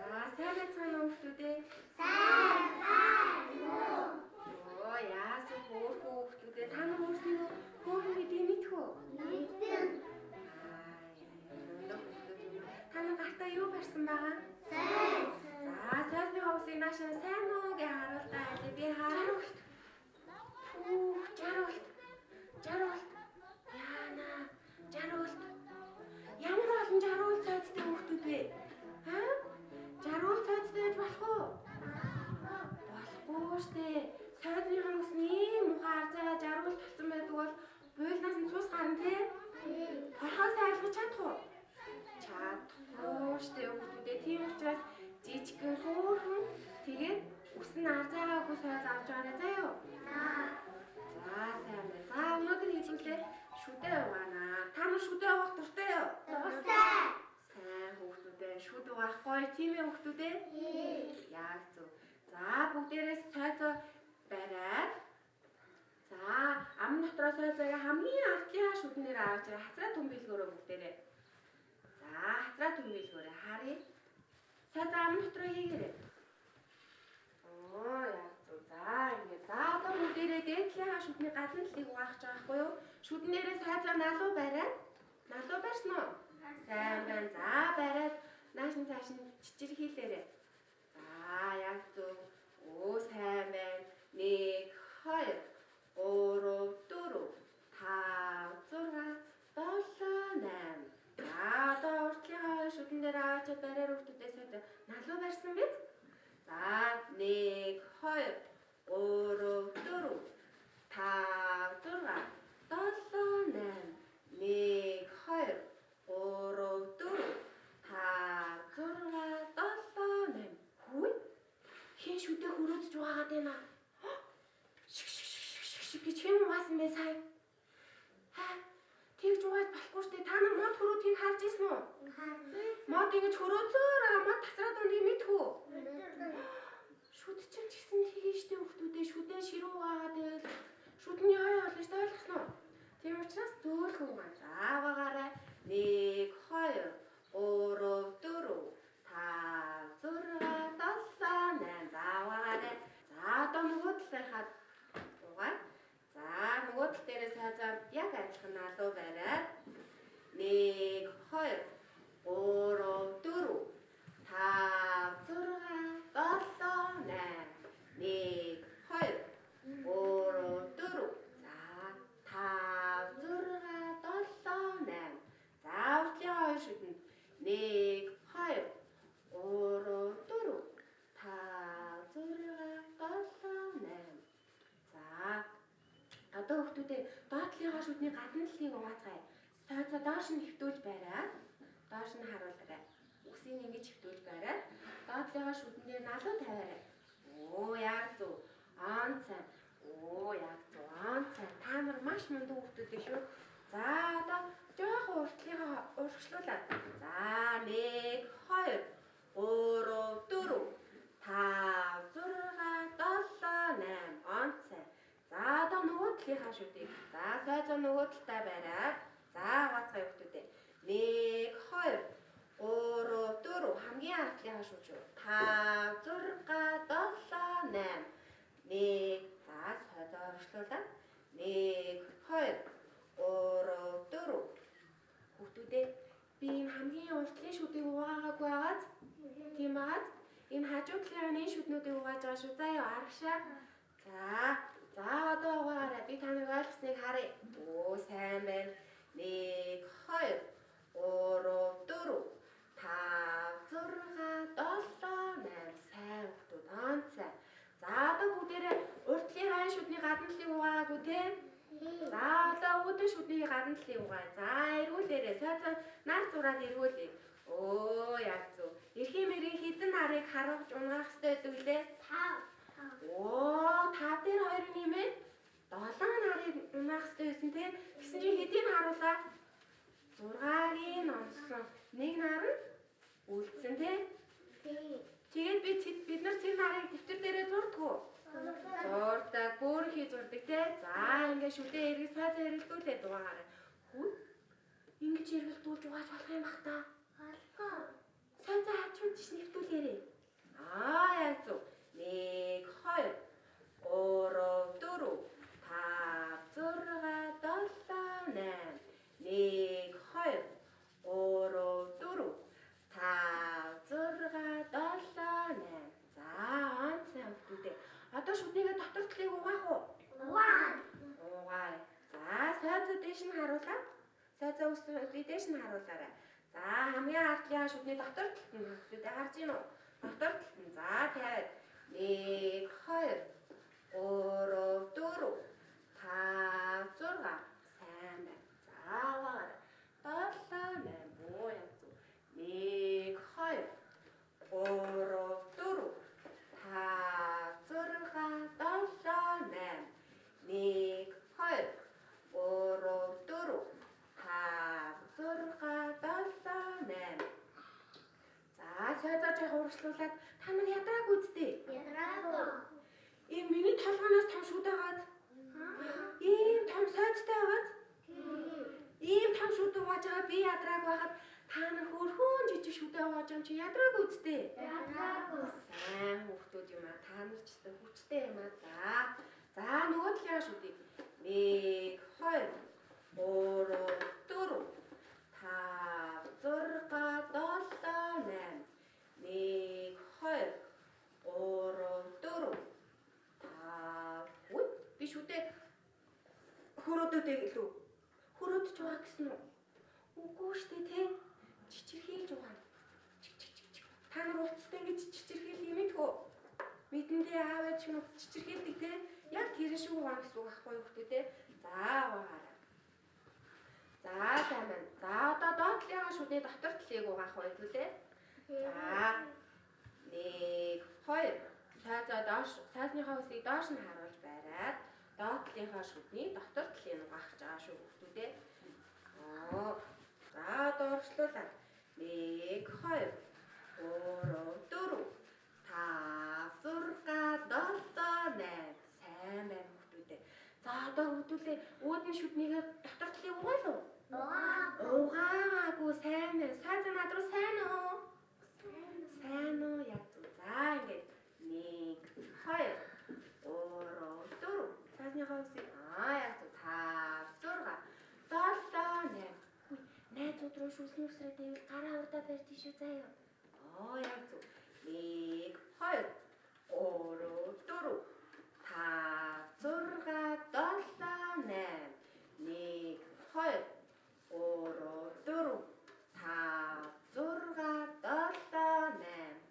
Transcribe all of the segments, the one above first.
За, сайн байцгаана уу хүүхдүүдээ? Сайн байна уу? Оо, яасан хөөрхөн хүүхдүүдээ? Та нар өөрсдийгөө хөөрхөн гэдгийг мэдэх үү? Мэдэн. Аа, хүүхдүүд юм. Та нар гартаа юу барьсан байгаа? Сайн. За, сойсныхоо үсийг наашаа сайн уу гэж харуултаа айлээ. Би харуулт. Үх, жаруулт. Жаруулт. Яана, жаруулт. Ямар олон жаруул цайцтай хүүхдүүд вэ? Аа? Жаруул цайцтай байж болох уу? Болохгүй штэ. Сойзныхоо үс нь ийм муухай арзайгаа жаруул талцсан байдаг бол буйлнаас нь цус гарна те? Хорхоо сайлгаж чадах уу? Чадахгүй штэ хүүхдүүдээ. Тийм учраас жижигхэн хөөрхөн тэгээд үс нь арзайгаагүй сойз авч байгаарай заа юу? За, сайн байна. За, өнөөдөр хэдүүлээ шүдэ угаанаа. Та нар шүдэ угаах дуртай юу? Дуртай. Сайн хүүхдүүдээ, шүд угаах гоё тийм ээ хүүхдүүдээ? Яг зөв. За, бүгдээрээс цойцоо бариад. За, ам дотроо сойцоог хамгийн артлынхаа шүднээр авч хацраа түмбэлгөөрөө бүгдээрээ. За, хацраа түмбэлгөөрөө харъя. Сойцоо ам дотроо хийгээрэй. Оо, яг зөв. За, ингэ. За, одоо бүгдээрээ дээдлийнхаа шүдний гадна талыг угаах гэж байгаа байхгүй юу? Шүднээрээ сойцоо налуу бариад. Налуу барьсан уу? Сайн байна. За, бариад нааш нь цааш нь чичир хийлээрэй. За, яг зөв. Оо, сайн байна. 1 2 3 4 5 6 7 8. За, одоо уртлынхаа хоёр шүдэн дээр аваачаад бариар хүүхдүүдээ сойд налуу барьсан биз? За, 1 2 3 4 5 6 7 8. 1 2 3 4 5 6 7 8. Хүй? Хэн шүдэ хөрөөдөж угаагаад байна? Шиг шиг шиг шиг шиг шиг гэж хэн угаасан бэ сая? Ха? Тэгж угааж болохгүй штэ. Та нар мод хөрөөдгийг харж ирсэн үү? Мод ингэж хөрөөцөөр байгаа мод тасраад уныг мэдэх үү? Шүд чинь ч гэсэн тгий штэ хүүхдүүдээ, шүдэн ширүү угаагаад байвал шүдний ой болно штэ, ойлгосноо? Тийм учраас зөөлхөн угаан. За, угаагаарай. 1 2 3 4 5 6 7 8. За, угаагаарай. За, одоо нөгөө талынхаа угаая. За, нөгөө тал дээрээ сойзоо яг адилхан налуу бариад 1 2 3 4 5 6 7 8. 1 2 3 4. За, 5 6 7 8. За, уртлын хоёр шүдэнд 1 2 3 4 5 6 7 8. За, одоо хүүхдүүдээ доотлынхаа шүдний гадна талыг угаацгаая. Сойцоо доош нь хэвтүүлж бариад, доош нь харуулаарай. Үсийг ингэж хэвтүүлж бариад, доотлынхаа шүдэн дээр налуу тавиарай. Оо, яг зөв. Он сайн. Оо, яг зөв. Он сайн. Та нар маш мундаг хүүхдүүд шүү. За, одоо жоохон уртлынхаа урагшлуулаад. За, 1 2 3 4 5 6 7 8. Он сайн. За, одоо нөгөө талынхаа шүдийг. За, сойцоо нөгөө талдаа бариад. За, угаацгаа хүүхдүүдээ. 1 2 3 4 хамгийн ардлынхаа шүд шүү. 5 6 7 8. 1. За, сойцоо урагшлуулаад. 1 2 3 4. Хүүхдүүдээ, би энэ хамгийн уртлын шүдийг угаагаагүй байгааз. Тийм байгааз. Энэ хажуу талын энэ шүднүүдийг угааж байгаа шүү. За, юу арагшаа. За, за одоо угаагаарай. Би та нарыг ойлгосныг харъя. Оо, сайн байна. 1 2 3 4 5 6 7 8. Сайн хүүхдүүд, он сайн. За, одоо бүгдээрээ уртлын хайн шүдний гадна талыг угаагаагүй те? За, одоо үүдэн шүдний гадна талыг угаая. За, эргүүлээрэй. Сойцоо нар зураад эргүүлье. Оо, яг зөв. Эрхийн мэрийн хэдэн нарыг харуулж унгаах хэрэгтэй байдаг лээ? 5. Оо, 5 дээр 2 нэмээд 7 нарыг унаах хэрэгтэй байсан те? Тэгсэн чинь хэдийг харуулаа? 6-ыг онсон. Нэг нар нь үлдсэн те? Тэгээд бид нар тэр нарыг дэвтэр дээрээ зурдаг уу? ингээд шүдээ эргэж цаазаа эргэлдүүлээд угаагаарай. Хүү. Ингэж эргэлдүүлж угааж болох юм бах та. Болохгүй. Цаазаа хажууд тийш нэвтүүлээрэй. Аа яг зөв. 1 2 3 4 5 6 7 8. 1 2 3 4 5 6 7 8. За он сайн хүмүүдээ. Одоо шүднийгээ дотор талыг угаах уу? Угаана. Угаая. За сойцоо дээш нь харуулаа. Сойцоо өсвөлийг дээш нь харуулаарай. За хамгийн ардлын шүдний дотор талд нь хүмүүдээ харж гин үү? Дотор талд нь. За тавиад 1 2 3 4 5 6. Сайн байна. За угаарай. 7 8. Буу яг зөв. 1 2 3 4 5 6 7 8. 1 2 3 4 5 6 7 8. За сойзоо жоох урагшлуулад та нар ядраагүй үсттэй. Ядраагүй. Ийм миний толгоноос том шүд байгаад, ийм том сойцтой байгаад, ийм том шүд угааж байгаа би ядраагүй байхад та нар хөөрхөн жижиг шүдээ угааж юм чи ядраагүй үсттэй. Ядраагүй. Сайн хүүхдүүд юм аа. Та нар ч гэсэн хүчтэй юм аа. За. За нөгөө талын шүдийг 1 2 3 4 5 6 7 8. 1 2 3 4 5. Үгүй би шүдээ хөрөөдөөд гэлүү. Хөрөөдөж байгаа гэсэн үү? Үгүй шүү дээ, тэ? Чичирхийлж угаана. Чик. Та нар уцтай ингэж чичирхийл юм мэдхүү? Мэдэндээ аав ээж юм чичирхийлдэг те? Яг тэр шиг угаана гэсэн үг байхгүй юу хүмүүс те? За угаарай. За сайн байна. За одоо доод талынхаа шүдний дотор талыг угаах байлгүй. За 1 2 сайзаа доош сайзныхаа үсийг доош нь харуулж бариад доод талынхаа шүдний дотор талыг угаах гэж байгаа шүү хүмүүс. Аа. За одоо урагшлуулаад 1 2 3 4 5 6 7 8. Сайн байна хүмүүдээ. За одоо хүмүүдээ үүдний шүднийгээ дотор талыг угаалаа уу? Угаагүй сайн байна. Сайн за над руу сайн уу? Сайн уу яг зөв. За ингээд 1 2 3 4 цаасныхаа үсийг аа яг зөв 5 6 7 8. Хүй найзууд руу шүлсэн үсрээд байвал гараа урдаа барьж шүү заяа. Аа яг зөв. 1 2 3 4 5 6 7 8. 1 2 3 4 5 6 7 8.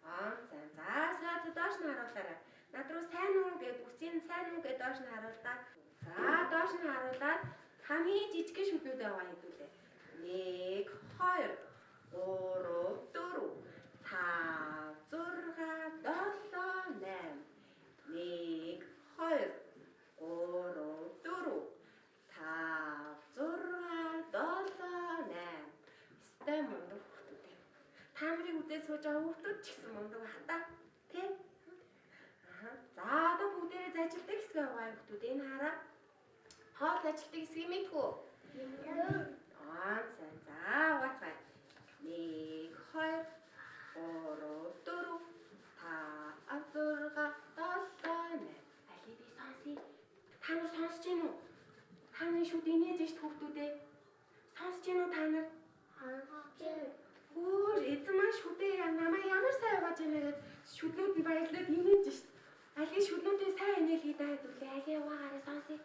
Аа сайн. За сайд доош нь харуулаарай. Над руу сайн уу гэд үсийн сайн уу гэд доош нь харууллаа. За доош нь харуулаад хамгийн жижигхэн шүднүүд байгаа хэдүүлээ. 1 2 3 4 5 6 7 8. 1 2 3 4 5 6 7 8. Стай мундаг хүүхдүүд юм. Та нарыг үзээд сууж байгаа хүүхдүүд ч гэсэн мундаг бах та. Тэ? Аа. За одоо бүгдээрээ зажилдаг хэсгээ угаая хүүхдүүд. Энэ хараа. Хоол зажилдаг хэсгийг мэдхүү? Аа сайн. За угаацгаая. 1 2 3 4 5 6 7 8. Али би сонсъё. Та нар сонсож гин үү? Та нарын шүд инээж шít хүүхдүүдээ. Сонсож гин үү та нар? Хөөр эзэн маань шүдээ намайг ямар сайн угааж байна гэд шүднүүд нь баярлаад инээж шít. Али шүднүүдээ сайн инээлхий даа хэдүүлээ. Али угаагаараа сонсъё.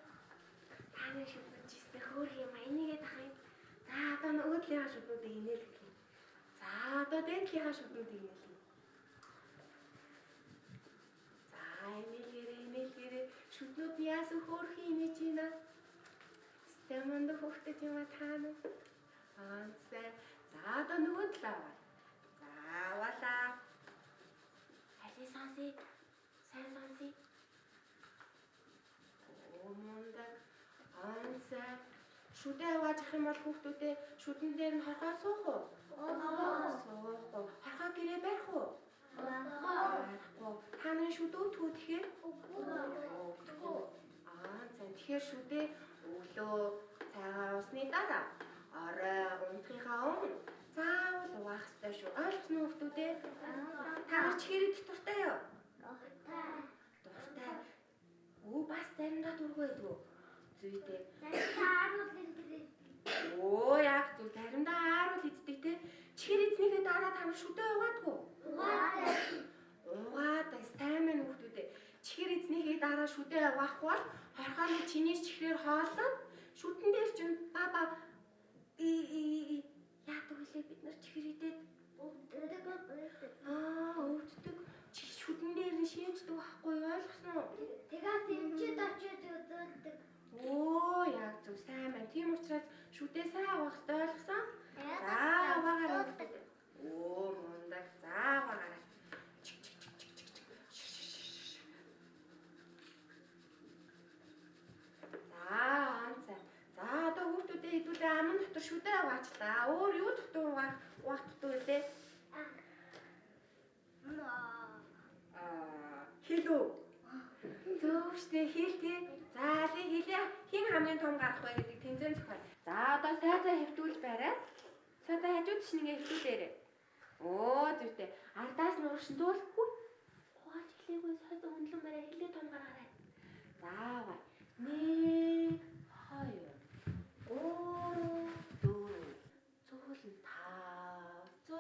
Та нарын шүднүүд ч ихтэй хөөх юм а энийгээд ах юм. За одоо нөгөө талынхаа шүднүүдийг инээлхий. За одоо дээд талынхаа шүднүүдийг инээлхий. За инээлгээрээ шүднүүд нь яасан хөөрхөн инээж байна. Стэмэнд хөөхдөд юм а та нар. Аа сайн. За одоо нөгөө талаа аваа. За аваалаа. Али сонсъё. Сайн сонсъё. Оо мундаг. Аа сайн. Шүдээ авааж ах юм бол хүүхдүүдээ шүдэн дээр нь хорхоо суух уу? Суухгүй. Хорхоо гэрээ барих уу? Барихгүй. Та нарын шүд өвдөх үү тэгэхээр? Өвдөхгүй. Аа за тэгэхээр Тэгэхээр шүдээ өглөө цайгаа уусны дараа орой унтахынхаа өмнө заавал угаах ёстой шүү. Ойлгосон уу хүүхдүүдээ? Та нар чихэр идэх дуртай юу? Дуртай. Дуртай. Өө бас заримдаа дургүй байдаг уу? Зүйтэй. Заримдаа ааруул иддэг. Өө яг зөв, заримдаа ааруул иддэг те. Чихэр идснийхээ дараа та нар шүдээ угаадаг уу? Угаадаг. Угаадаг. Сайн байна хүүхдүүдээ. Чихэр идснийхээ дараа шүдээ угаахгүй бол хорхооны чиний чихрээр хооллоо. Шүдэн дээр чинь баба и яадаг вүлээ бид нар чихэр идээд Өвддөг. Аа, өвддөг. Шүдэн дээр нь шийддэг байхгүй юу? Ойлгосон уу? Тэгээс эмчид очиж үзүүлдэг. Өө, яг зөв, сайн байна. Тийм учраас шүдээ сайн угаах ёстой, ойлгосон? За, угаагаар. Өө, мундаг. За, угаагаарай. Чик чик чик чик чик чик. За, онцай. За, одоо хүүхдүүдээ хэдүүлээ аман дотор шүдээ угаачлаа. Өөр юу дутуу угаах дутуу вэ? Аа, хэл үү? Зөв штэ, хэл тий. За, алийг хэлээ. Хэн хамгийн том гарах вэ гэдэг тэмцээн зохиол. За, одоо сайзаа хэвтүүлж бариад. Сайзаа хажууд шингээ хэвтүүлээрэй. Өө, зүйтэй. Ардаас нь урагшин зөөл. Угааж хэлээгүй сайзаа хөндлөн бариа хэлээ том гаргаарай. За, бай. 1 2 3 4 зөөл нь 5 6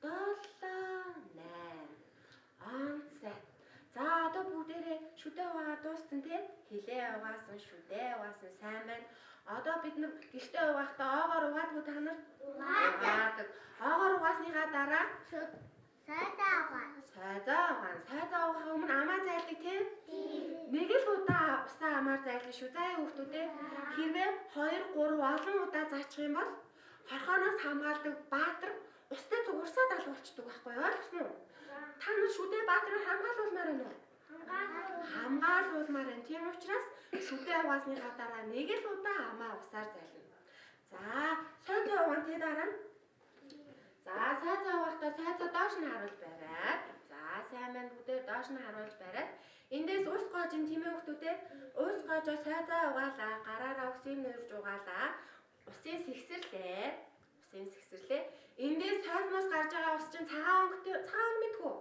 7 8. Онцай. За, одоо бүгдээрээ шүдээ угаагаа дууссан тий? Хилээ угаасан, шүдээ угаасан, сайн байна. Одоо бид нар гэртээ угаахтаа оогоор угаадгүй та нар? Угаадаг. Оогоор угаасныхаа дараа Сайдаа угаана. Сайзаа угаана. Сайзаа угаахаа өмнө амаа зайлдаг тий? Тийм. Нэг л удаа усаа амаар зайлна шүү. За яа хүүхдүүдээ. Хэрвээ 2 3 олон удаа заачих юм бол хорхооноос хамгаалдаг баатар устай зүгурсаа далгуулчихдаг байхгүй юу? Ойлгосон уу? Та нар шүдээ баатрыг хамгаалуулмаар байна уу? Хамгаалуулмаар байна. Тийм учраас шүдээ угаасныхаа дараа нэг л удаа амаа усаар зайлна. За, сойцоо угаан тий дараа нь. За, сойцоо угаахтаа сойцоо доош нь харуулж бариад. За, сайн байна бүгдээ доош нь харуулж бариад. Эндээс ус гоож ин тийм ээ хүүхдүүдээ. Ус гоожоо сойцоо угаалаа. Гараараа үсийг нөрж угаалаа. Усын сэгсэрлээ. Усын сэгсэрлээ. Эндээс сойцноос гарч байгаа ус чинь цагаан өнгөтэй, цагаан өнгө мэдхүү?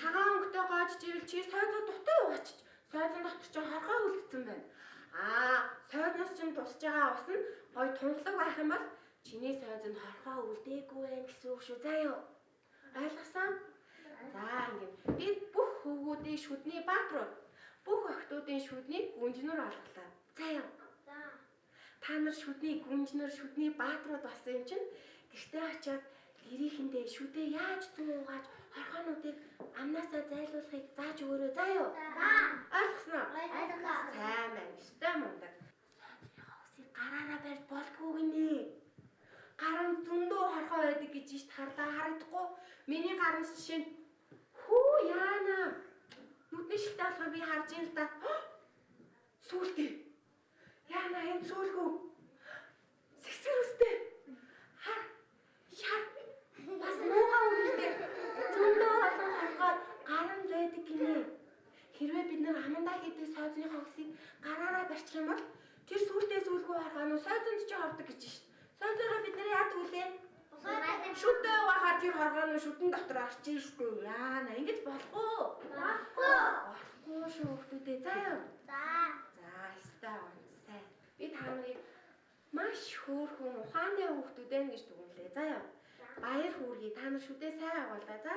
Цагаан өнгөтэй гоожж ивэл чи сойцоо дутуу угаачиж. Сойцон дотор чинь хорхоо үлдсэн байна. Аа, сойцноос чинь тусж байгаа ус нь гой тунхлаг байх юм бол чиний сойцонд хорхоо үлдээгүй байх гэсэн үг шүү. За юу? Ойлгосон? За, ингээд бид бүх хөвгүүдийн шүдний бааtruуд, бүх охтуудын шүдний гүнжнэр олголоо. За юу? За. Та нар шүдний гүнжнэр, шүдний бааtruуд болсон юм чинь гэртээ очиад гэрийнхэндээ шүдээ яаж зүү угааж хорхоонуудыг амнаасаа зайлуулахыг зааж өгөөрэй. За юу? За. Ойлгосон уу? Ойлголоо. Сайн байна. Ёстой мундаг. Сойцныхаа усыг гараараа барьж болдгоо гинэ. Гар нь зөндөө хорхоо байдаг гэж ишт харлаа харагдахгүй. Миний гарнаас жишээ нь хүү яана. Нүдний шилтэй болохоор би харж ин л да. Сүултээ. Яана энэ сүлгүү. Сэгсэр үстэй. Хар. Шар. Бас муугаа үргэлтэй. Зөндөө олон хорхоо гар нь байдаг гинэ. Хэрвээ бид нар амандаа хийдэг сойцныхоо усыг гараараа барьчих юм бол тэр сүултээ сүлгүү хорхоо нь сойцонд ч ордог гэж шít. Сойцоороо бид нар яадаг вүлээ? Шүдээ угаахаар тэр хоргоо нь шүдэн дотор орчих шүү. Яана ингэж болох уу? Болохгүй. Болохгүй шүү хүүхдүүдээ. За юу? За. За, ёстой онцай. Би та нарыг маш хөөрхөн ухааны хүүхдүүд ээ гэж дүгнэлээ. За юу? Баяр хүргэе. Та нар шүдээ сайн угаалаа. За.